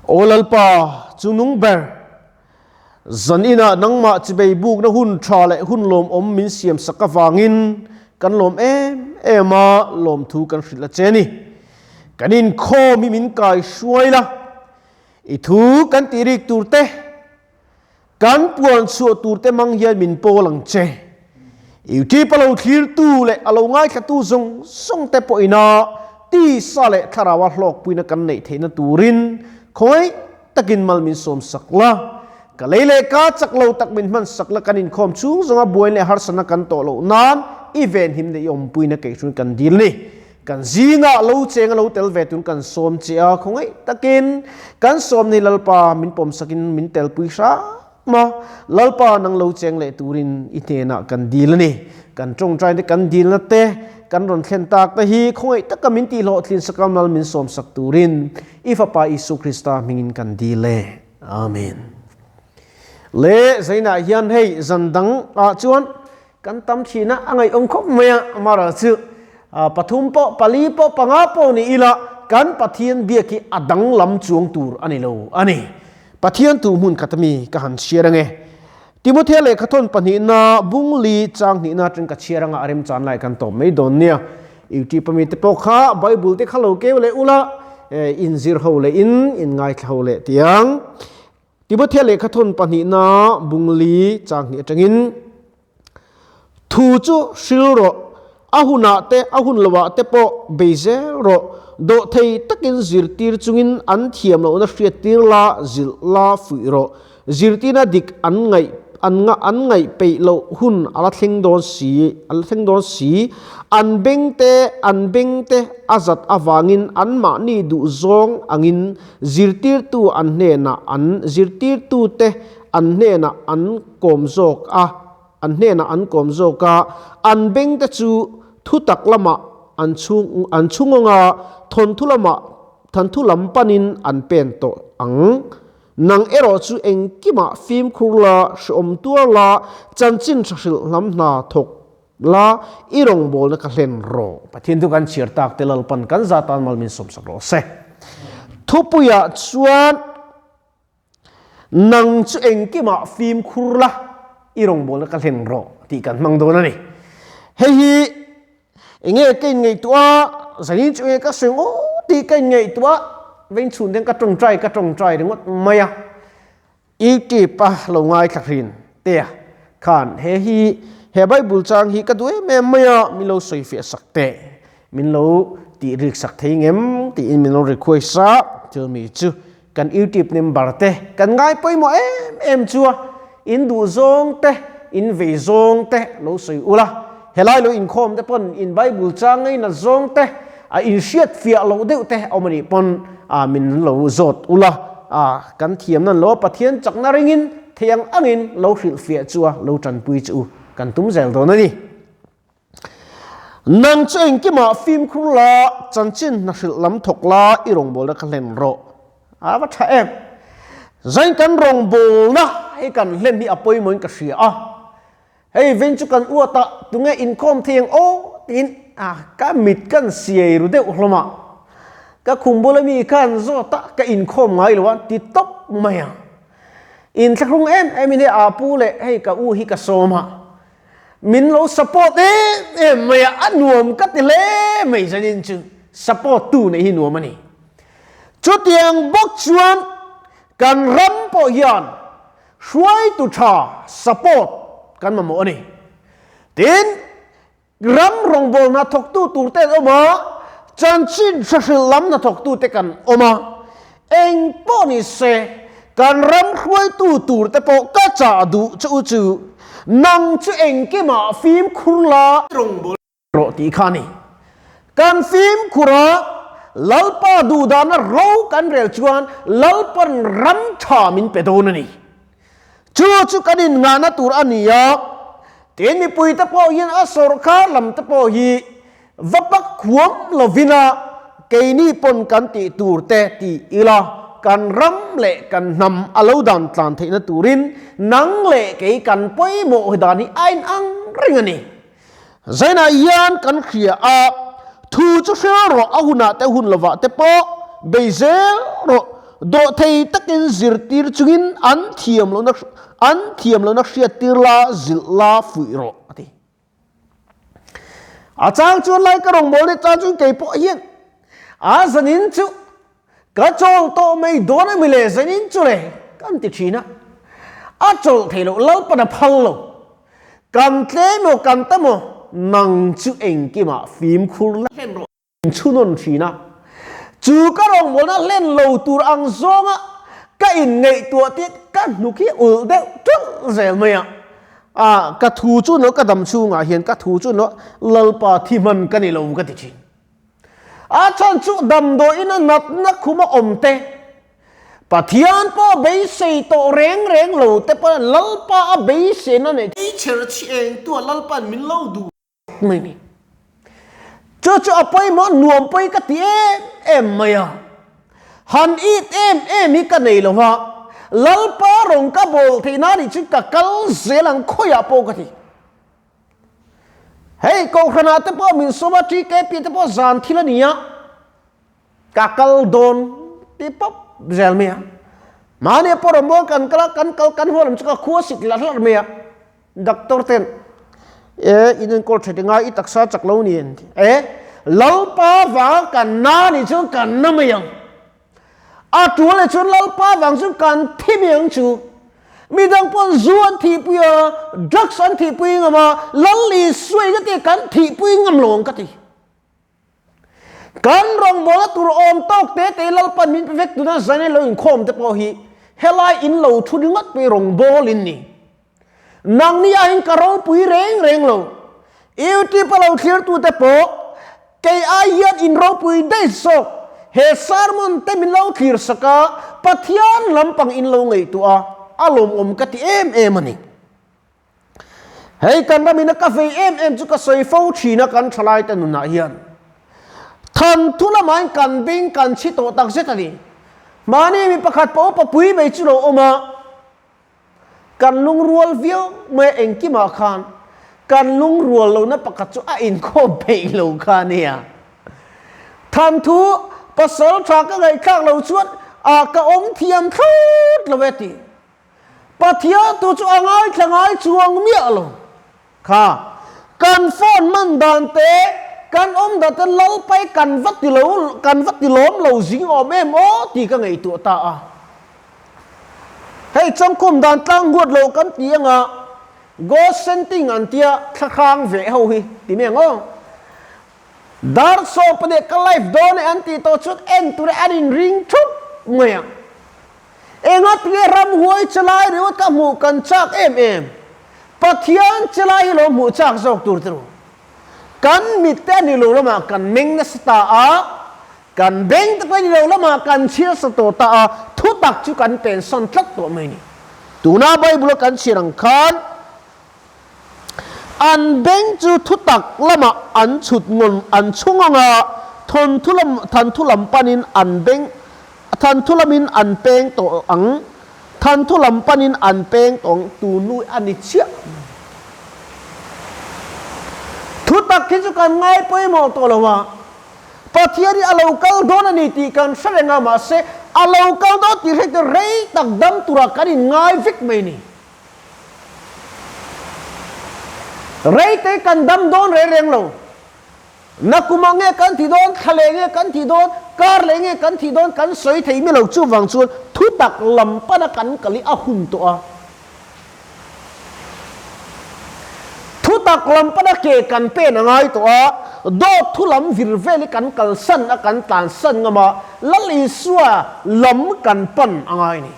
Aw Lalpa, Chungnung ber, zan inah nangmah chibei bukna hun tha leh hun lawmawm min siam sak avangin kan lawm em em a, lawmthu kan hrilh a che ni. Kan inkhawm hi min kai hruai la, i thu kan tih rik tur te, Kan puan chhuah turte mang hian min pawl ang che. YouTube a lo thlirtu leh a lo ngaithlatu zawng zawng te pawhina tisa leh thlaraua hlawkpuina kan neih theihna turin khawngaih takin mal min sawm sak la. Ka lei leh ka chak lo tak min hman sak la kan inkhawm chhung zawnga buain leh harsatna kan tawh loh nan i venhim leh i awmpuina keihrun kan dil ni. Kan zingah lo cheng a lo tel ve tun kan sawm che a, khawngaih takin kan sawm ni Lalpa min pawmsakin min telpui hram a, Lalpa nang lo cheng leh turin i hnenah kan dil a ni. Kan tawngtaina te kan dilna te kan rawn thlen tak te hi khawngaih taka min tihhlawhtlin sakam lal min sawmsak turin i Fapa Isu Krista hmingin kan dil e. Amen. Le zainah hian hei zan dang ah chuan Kan tam thin a, a ngaihawm khawp mai a, amaherawh chu pathum pawh, pali pawh, panga pawh ni ila kan Pathian biak hi a danglam chuang tur a ni lo a ni. Pathian tu hmun khat ami ka han chhiar ange. Timothea lehkhathawn pahnihna bung li chang hnihna atang ka chhiar anga a remchan lai kan tawp mai dawn nia. YouTube ami te pawh kha Bible te kha lo keu leh ula, inzir ho leh in, inngaithla ho leh tiang. Timothea lehkhathawn pahnihna bungli chang hnih atangin, Thu chu hril rawh, a hunah te a hun lovah te pawh bei zel rawh, dawhthei takin zirtir chungin an thiam lohna hriattir la, zilh la, fuih rawh. Zirtirna dik an ngaih an an ngaih peih loh hun a la thleng dawn si, a la thleng dawn si. An beng te an beng te a zat avangin anmahni duhzawng angin Zirtirtu an hnenah an zirtirtute an hnenah an kawm zawk a, an hnenah an kawm zawk a, an bengte chu thutak lamah an chhung an chhungawng a, thawnthu lamah thanthu lam panin an pen tawh ang. Nang erawh chu engkimah fimkhur la, hreawm tuar la, chanchin tha hrilh hnam hna thawk La, i rawngbawlna ka hlen rawh. Pathian chu kan chhiar tak te Lalpan kan za tan mal min sawmsak rawh se. Thupuiah chuan nang chu engkimah fimkhur la, i rawngbawlna ka hlen rawh tih kan hmang dawn a ni. Hei hi enge ka inngaihtuah a, zanin chu enge ka sawi ngawt tih ka inngaihtuah a, vengchhun hian ka tawngtai ka tawngtai ringawt mai a. YouTube a lo ngaithla hrin te khan he hi he Bible chang hi ka duh em em mai a, min lo sawi fiah sak teh, min lo tih rik sak thei ngem tiin min lo request a, chumi chu kan YouTube member te kan ngai pawimawh em em chu a, in duh zawng te, in vei zawng te lo sawi ula, helai lo inkhawm te pawn in Bible chang ngainat zawng te, a inhriat fiah loh deuh te awm a nih pawn a min lo zawt ula a kan thiam nan lo a Pathian chakna ringin thei ang angin lo hrilh fiah chu a lo tanpui chu u kan tum zel dawn a ni. Nang chu engkimah fimkhur la, chanchin hna hrilh lam thawk la i rawngbawlna kha hlen rawh. A va tha em! Zain kan rawngbawlna hei kan hlen hi a pawimawhin ka hria a. Hei veng chu kan uat a, tunge inkhawm thei ang aw tiin a ka mit kan siai ru deuh hlawm a. Ka khum bula mi khan zawt a ka inkhawm ngai lo a ti tawp mai a. Inthlahrung em em in hei a pu leh hei ka u hi ka sawm a. Min lo support em em mai a, a nuam ka ti hle mai zanin chu support tu neih hi nuam a ni. Chutiang bawk chuan kan ram pawh hian Hruaitu tha support kan mamawh a ni. Tin, ram rawngbawlna hnathawktu turte an awm a, chanchin hrehril lam hnathawktute kan awm a. Eng pawh ni se, kan ram hruaitu turte pawh ka chah duh che u chu, nang chu engkimah fimkhur la, rawngbawlna rawh tih kha a ni. Kan fimkhur a, Lalpa duhdahna ro kan rel chuan Lalpan ram tha min pe dawn a ni. Chu chu kan inngahna tur a ni a, tin mipuite pawh hian a sawrkar lam te pawh hi va pak huam lovin a keini pawn kan tih tur te ti ila kan ram leh kan hnam a lo dan tlan theihna turin nang leh kei kan pawimawh dan hi a inang reng a ni. Zainah hian kan hria a, thu chu hrel rawh, a hunah te hun lovah te pawh bei zel rawh. Dawhthei takin zirtir chungin an thiam lohna an thiam lohna hriattir la, zilh la, fuih rawh, a ti. A chang chuan lai ka rawngbâwl ni tan chuan kei pawh hian a zanin chu ka chawl tawh mai dawn a mi le zanin chu le kan ti thin a. A chawlh thei loh Lalpan a phal lo. Kan tlem emaw kan tam emaw nang chu engkimah fimkhur la hlen rawh. Chhunawn thin a, chu ka rawngbawlna hlen lo tur ang zawnga ka inngaihtuah tih ka hnuk hi ulh deuh ṭalh zel mai a. A, ka thu chu no ka dam chhungah hian ka thu chu no Lalpa thi hman ka ni lo ka ti thin. A chhan chu damdawiin a natna khuma awm te, Pathian pawh beisei tawh reng reng lo te pawh Lalpa a beiseina neih. Ei chher chhi eng tua Lalpa'n min lo duh. Mai ni. Chu chu a pawimawh nuam pawi ka ti em em mai a. Han it em em hi ka nei lo va, Lalpa rawng ka bawl theih nan nih chu ka kal zel ang khawiah pawh ka ti. Hei Kohhranah te pawh min sawm a, TKP te pawh zan thil a ni a, ka kal dawn ti pawp zel mai a. Mahni pawh rawngbawl kan kal a, kan kal kan haw lam chu ka khua sik hlarh hlarh mai a. Doctor ten e in enkawl tha tinga i taksa chak lo ni an ti. E Lalpa vanga kan na nih chuan kan na mai ang. A tul leh chuan Lalpa vang chuan kan thi mai ang chu. Midang pawn zu an thihpui a, drugs an thihpui ngam a, Lal Isua in a ti kan thihpui ngam lo ang ka ti. Kan rawngbawlna tur awm tawk te te Lalpan min pe vek tuna zan lo inkhawm te pawh hi helai in lo thu ringawt pui rawngbawlin ni. Nangni aiin ka ropui reng reng lo. YouTube a lo thlir tu te pawh kei ai hian in ropui daih zawk. He sermon te min lo thlir sak a, Pathian lampang in lo ngaihtuah a, a lawmawm ka ti em em a ni. Hei kan ramin a ka vei em em chu ka sawi fo thin a kan thalai te nunah hian. Than thu lamain kan beng kan chhi tawh tak zet a ni. Mahni mi pakhat pawh upa pui mai chu lo awm a, kan lungrual viau mai a engkimah khan kan lungrual lohna pakhat chu a inkhawm peih lo kha a nia. Than thu pasal tha ka ngaihthlak lo chuan a ka awm thiam thlawt lo e ti. Pathian tu chu a ngaithla ngai chuang miah lo. Kha, kan phone man dan te, kan awm dan te Lalpai kan va ti lo, kan va ti lawm lo zing awm em aw tih ka ngaihtuah ta a. Hei changkhum dan tlang huat lo kan ti anga ghost sending an tia thlahrang veh ho hi ti mai ang aw. Dar sawpa leh ka live dawn e an tih tawh chuan en tura an inring thup mai ang. Engatinge ramhuai chelai ringawt ka hmuh kan chak em em? Pathian chelai hi lo hmuh chak zawk tur te ru. Kan mit te a ni lo lamah kan meng nasa ta a, kan beng te pawh a ni lo lamah kan chhiar sa tawh ta a, thutak chu kan pensan tlat tawh mai a ni. Tuna Bible a kan chhiar ang khan an beng chu thutak lamah an chhut ngawn an chhu ngawng a, thawnthu lam thanthu lam panin an beng thanthu lamin an peng tawh ang, thanthu lam panin an peng tawh ang tu nu a ni chiah mai. Thutak hi chu kan ngai pawimawh tawh lo a, Pathian hi a lo kal dawn a ni tih kan hre reng a, mahse a lo kal dawn tih hre te rei tak dam turah kan inngai vek mai a ni. Reite kan dam dawn reng reng lo. Nakuma nge kan thi dawn, thla leh nge kan thi dawn, kar leh nge kan thi dawn kan sawi thei mi lo. Chuvang chuan thutak lam pana kan kal hi a hun tawh a. Thutak lam pana ke kan pen a ngai tawh a. Dawt thu lam vir vel hi kan kalsan a, kan tlansan ngam a, Lal Isua lam kan pan a ngai a ni.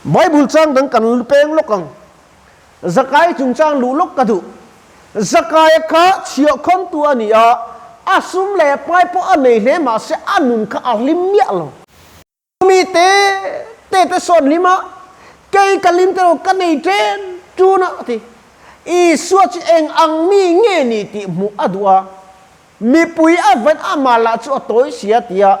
Bible chang dang kan peng lawk ang. Zakai chungchang luh lawk ka duh. Zakaia kha chhiahkhawmtu a ni a, a sum leh pai pawh a nei hle mahse a nun kha a hlim miah lo. Mi te te te sawn hlim a, kei ka hlim te lo ka nei ṭen ṭun a, a ti. Isua chu eng ang mi nge ni tih hmuh a duh a, Mipui a vain amah lah chu a tawi sia tia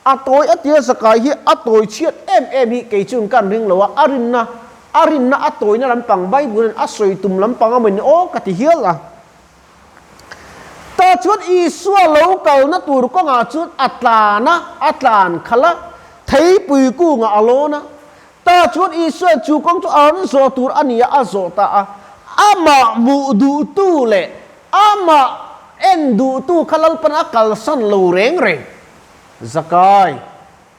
a tawi a tia zakai hi a tawi chhiat em em hi kei chuan kan ring lo a, a rinna a rinna a tawina lampang Bible in a sawi tum lampang a mawni aw ka ti hial a. Tah chuan Isua lo kalna tur kawngah chuan a tlan a, a tlan khalh a. Theipui kungah a lawn a. Tah chuan Isua'n chu kawng chu an zawh tur a ni a, a zawh ta a. Amah hmuh duhtu leh amah en duhtu kha Lalpan a kalsan lo reng reng. Zakai,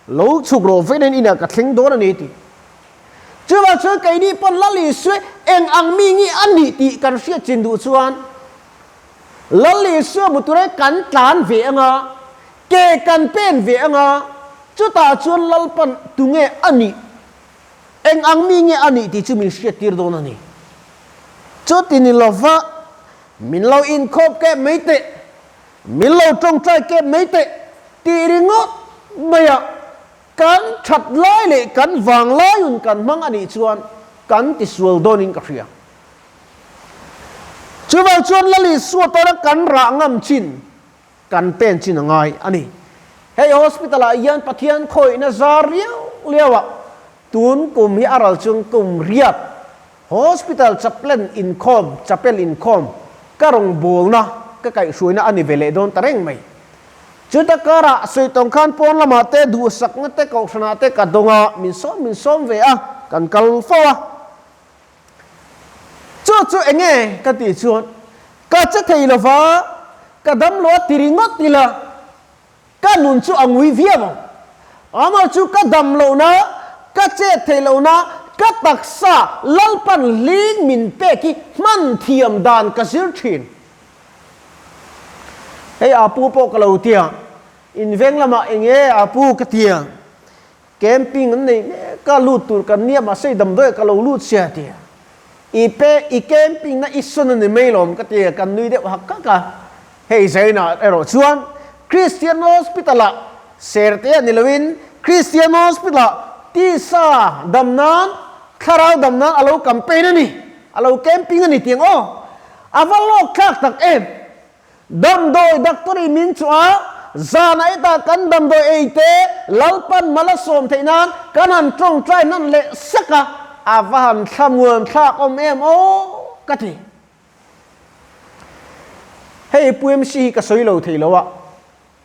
lo chhuk rawh venin inah ka thleng dawn a ni ti. Chuvang chuan keini pawn Lal Isua eng ang mi nge a nih tih kan hriat chin duh chuan Lal Isua hmu tura kan tlan ve anga, ke kan pen ve anga, chutah chuan Lalpan tunge a nih, eng ang mi nge a nih tih chu min hriattir dawn a ni. Chuti ni lova min lo inkhawp kep mai teh, min lo tawngtai kep mai teh tih ringawt maiah Kan that lai leh kan vang laiun kan hmang a nih chuan kan tisual dawnin ka hria. Chuvang chuan Lali Suatara kan rah ngam chin, kan pen chin a ngai a ni. Hei hospital ah hian Pathian khawihna zar riau liau ah tun kum hi a ral chung kum riat hospital chaplain inkhawm, chapel inkhawm ka rawngbawlna ka kaihhruaina a ni ve leh dawn ta reng mai. Chuta karah Suitawng khan pawn lamah te duhsakna te kohhranah te ka dawng a, min sawm min sawm ve a, kan kal fo a. Chu chu enge ka tih chuan ka che thei lova, ka dam lo a ti ringawt ila ka nun chu a ngui viau ang. Amah chu ka dam lohna, ka chet theih lohna, ka taksa Lalpan hling min pek hi hman thiam dan ka zir thin. Hei Apu pawh ka lo tia, in veng lamah eng nge Apu ka tia, camping an nei mek a, lut tur kan nia mahse i damdawi ka lo lut sia tia, i pe i camping na i sawn a ni mai lawm ka tia, kan nui deuh hak hak a. Hei Zainah erawh chuan Christian Hospital ah Serte a ni loin Christian Hospital ah tisa dam nan thlarau dam nan a lo campaign a ni, a lo camping a ni tiang aw. A va lawk thlak tak em! Damdawi doctor-in min chu a, zanah hetah kan damdawi ei te Lalpan mal a sawm theih nan kan han tawngtai hnan leh sak a, a va han thlamuan thlak awm em aw ka ti. Hei Pu MC hi ka sawi lo thei lo a,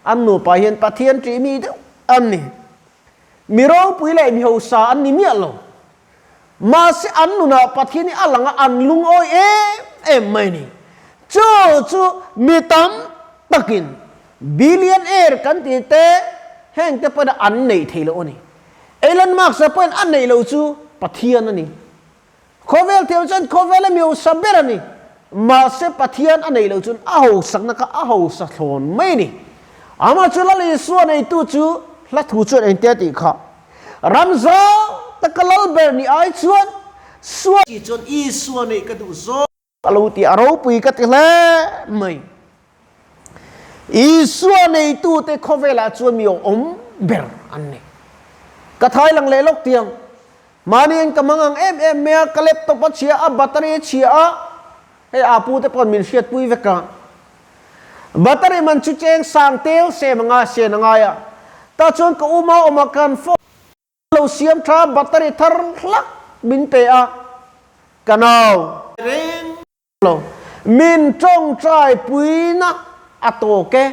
an nupa hian Pathian ṭih mi deuh an ni. Mi ropui leh mi hausa an ni miah lo. Mahse an nunah Pathian hi a lang a, an lungawi em em mai ni. Chu chu mi tam takin billionaire kan tih te heng te pawhin an neih theih loh a ni. Elon Musk-a pawhin a neih loh chu Pathian a ni. Khawvel thiam chuan khawvela mi hausa ber a ni. Mahse Pathian a neih loh chuan a hausakna kha a hausa thlawn mai a ni. Amah chu Lal Isua neitu chu hla thu chuan engtia tih kha Ram zau taka lal ber ni ai chuan Sual chi chuan Isua neih ka duh zawk a lo ti a, ropui ka ti hle mai. Isua neitute khawvelah chuan mi awm ber an ni. Ka thai lang leh lawk tiang. Mahniin ka hmang ang em em mai a, ka laptop a chhia a, battery a chhia a, hei a pute paw'n min hriatpui vek a. Battery man chu cheng sang tel sem anga sian a ngai a, tah chuan ka uma awmah khan phone lo siam tha battery thar hlak min pe a, ka nau. Reng lo, min tawngtai puina a tawk e,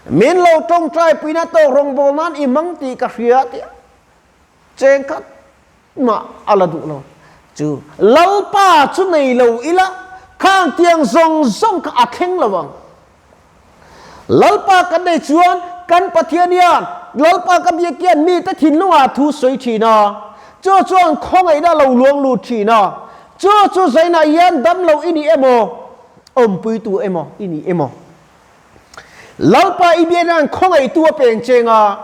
min lo tawngtai puina tawk rawngbâwl nan i hmang tih ka hria tia cheng khat mah a la duh lo. Chu Lalpa chu nei lo ila khang tiang zawng zawng kha a thleng lo ang. Lalpa kan nei chuan kan Pathian hian Lalpa ka biak hian mite thinlungah thu sawi thin a, chu chuan khawngaihna a lo luang lut thin a, chu chu zainah hian damlo i ni emaw, awmpuitu emaw i ni emaw. Lalpa i biak hian khawngaihtu a peng cheng a,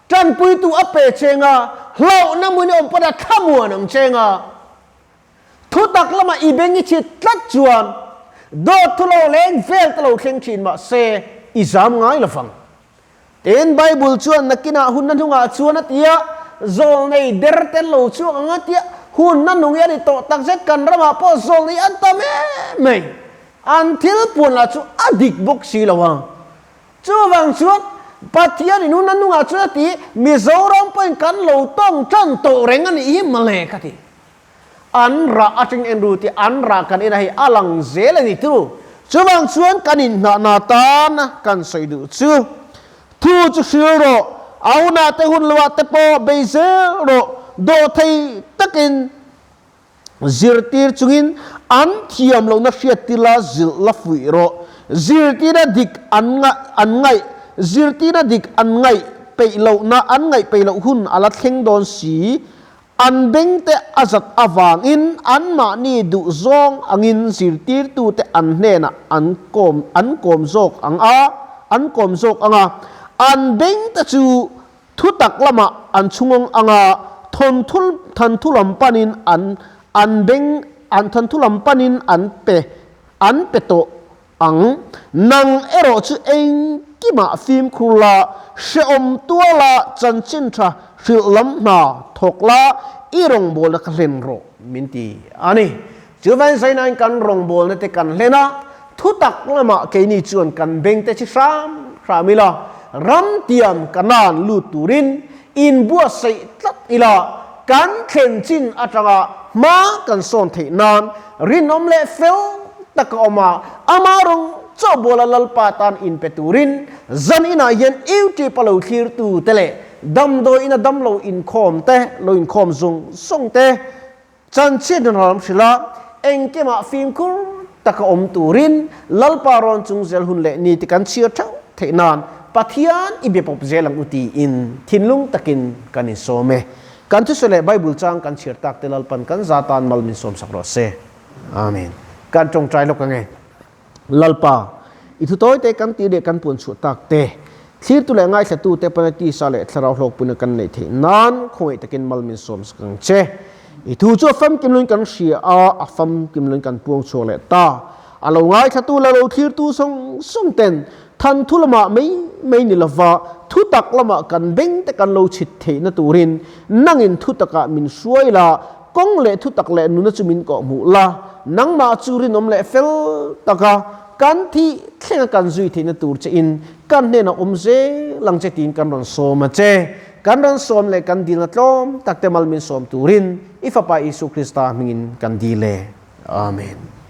tanpuitu a pe cheng a, hlauhna hmun i awm pawn a thlamuan ang cheng a. Thutak lamah i beng i chhit tlat chuan dawt thu lo leng vel te lo thleng thin mah se i zam ngai lo vang. Tin, Bible chuan nakinah hunna hnungah chuan a ti a, zawlnei der te an lo chhuak ang a tia, hunna nung hi a ni tawh takzet kan ramah pawh zawlnei an tam em mai. An thil puan lah chu a dik bawk si lo ang. Chuvang chuan Pathian in hun a nungah chuan a ti, Mizoram pawhin kan lo tawng tan tawh reng a nih hi mawle ka ti. An rah atang en ru tih an rah kan en a hei a lang zel a ni turu. Chuvang chuan kan inhnahna tan kan sawi duh chu thu chu hril rawh. A hunah te hun loah te pawh bei zel rawh. Dawhthei takin zirtir chungin an thiam lohna hriattir la zilh la fuih rawh. Zirtirna dik an an ngaih zirtirna dik an ngaih peih lohna an ngaih peih loh hun a la thleng dawn si. An bengte a zat avangin anmahni duh zawng angin zirtirtute an hnenah an kawm an kawm zawk ang a, an kawm zawk ang a. An bengte chu thutak lamah an chhungawng ang a, thawnthu thanthu lam panin an an beng an thanthu lam panin an pe an pe tawh ang. Nang erawh chu engkimah fimkhur la, hrehawm tuala chanchin tha hrilh lam hna thawk la, i rawngbawlna kha hlen rawh min ti a ni. Chuvain Zainain kan rawngbawlna te kan hlen a, thutak lamah keini chuan kan bengte chi hram hram ila, ramtiam Kanaan lut turin inbuatsaih tlat ila, kan thlen chin atanga hma kan sawn theih nan rinawm leh fel taka awm a, ama rawng chaw buala Lalpa tan inpe turin zan inah hian YouTube a lo thlirtu te leh damdawi ina damlo inkhawm te lo inkhawm zawng zawng te chanchin an ram hrilh a, engkimah fimkhur taka awm turin Lalpa rawn chung zel hun leh ni te kan chhiar theuh theih nan Pathian i be pawp zel ang u tiin thinlung takin kan insawm e. Kan thusawi leh Bible chang kan chhiar tak te Lalpan kan za tan mal min sawmsak rawh se. Amen. Kan tawngtai lawk ange. Lalpa, i thu tawi te kan tih leh kan puan chhuah tak te, thlirtu leh ngaithlatu te pana tisa leh thlarau hlawkpuina kan neih theih nan khawngaih takin mal min sawm sak ang che. I thu chu a famkim loin kan hria a, a famkim loin kan puang chhuak leh ta. A lo ngaithlatu leh lo thlirtu sawng sawng ten than thu lamah mai mai ni lova thu tak lamah kan beng te kan lo chhit theihna turin nangin thu takah min hruai la, Kawng leh thutak leh nuna chu min kawhhmuh la, nangmah chu rinawm leh fel taka kan thih thlenga kan zui theihna tur che in kan hnenah awm zel ang che tiin kan rawn sawm a che. Kan rawn sawm leh kan dilna tlawm tak te mal min sawm turin i Fapa Isu Krista hmingin kan dil e. Amen.